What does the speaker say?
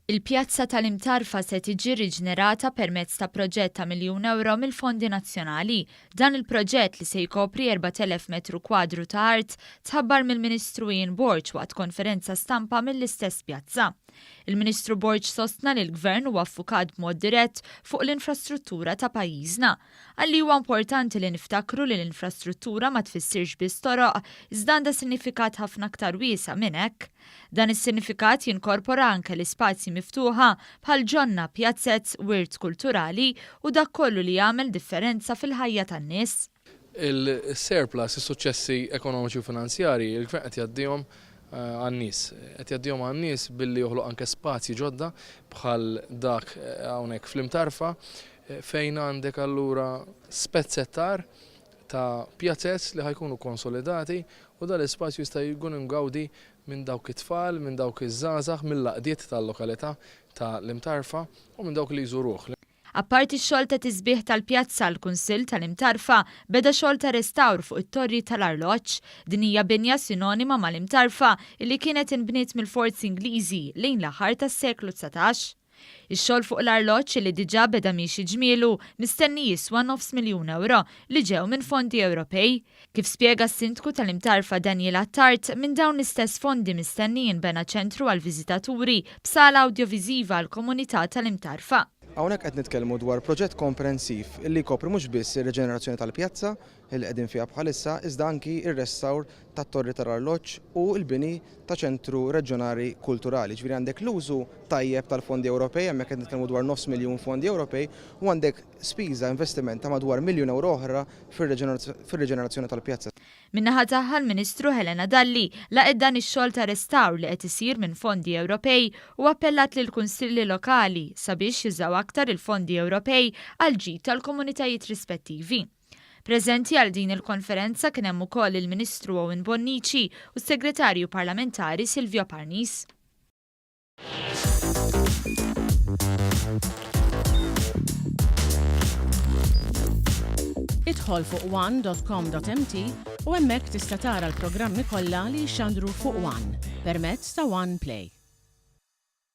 Il-pjazza tal-Imtarfa se tiġi riġnerata permezz ta' proġett ta' miljun ewro mill-fondi nazzjonali. Dan il-proġett li se jkopri 4,000 metru kwadru ta' art tħabbar mill-Ministru Ian Borg waqt konferenza stampa mill-istess pjazza. Il-Ministru Borg sostna li l-Gvern huwa ffukat b'mod dirett fuq l-infrastruttura ta' pajjiżna. Qal li huwa importanti li niftakru li l-infrastruttura ma tfissirx biss toroq, iżda għandha sinifikat ħafna aktar wiesa' minn hekk. Dan is-sinifikat jinkorpora anke l-ispazji miftuħa bħal ġonna, pjazzez, wirt kulturali u dak kollu li jagħmel differenza fil-ħajja tan-nies. Il-surplus, is-suċċessi ekonomiċi u finanzjarji, il-Gvern qed jgħaddihom għan-nies. Qed jgħaddihom għan-nies billi joħloq anke spazji ġodda bħal dak hawnhekk fl-Imtarfa fejn għandek allura spezzettar ta' pjazez li ħa jkunu konsolidati u dan l-ispazju jista' jkun imgawdi minn dawk it-tfal, minn dawk iż-żgħażagħ, mill-għaqdiet tal-lokalità ta' l-Imtarfa u minn dawk li jżuruh. Apparti x-xogħol ta' tisbiħ tal-pjazza, l-Kunsill tal-Imtarfa beda xogħol ta' restawr fuq it-torri tal-arloġġ. Din hija binja sinonima mal-Imtarfa illi kienet inbniet mill-forzi Ingliżi lejn l-aħħar tas-seklu 19. Ix-xogħol fuq l-arloġġ, li diġà beda miexi ġmielu, mistenni jiswa nofs miljun ewro, li ġew minn fondi Ewropej. Kif spjega s-Sindku tal-Imtarfa Daniel Attard, minn dawn l-istess fondi mistenni jinbena ċentru għall-viżitaturi b'sala awdjoviżiva għall-komunità tal-Imtarfa. Hawnhekk qed nitkellmu dwar proġett komprensiv li jkopri mhux biss ir-riġenerazzjoni tal-pjazza li qegħdin fiha bħalissa iżda anki r-restawr tat-torri tal-arloġġ u l-bini ta' ċentru reġjonali kulturali. Jiġifieri għandek l-użu tajjeb tal-fondi Ewropej, hemmhekk qed nitkellmu dwar nofs miljun fondi Ewropej, u għandek spiża, investiment ta' madwar miljun ewro oħra fir-riġenerazzjoni tal-pjazza. Min-naħa tagħha l-Ministru Helena Dalli laqgħet dan ix-xogħol ta' restawr li qed isir minn fondi Ewropej u appellat lill-Kunsilli Lokali sabiex jużaw aktar il-fondi Ewropej għall-ġid tal-komunitajiet rispettivi. Preżenti għal din il-konferenza kien hemm ukoll il-Ministru Owen Bonnici u s-Segretarju Parlamentari Silvio Parnis. Idħol fuq one.com.mt u hemmhekk tista' tara l-programmi kollha li jixxandru fuq One permezz ta' One Play.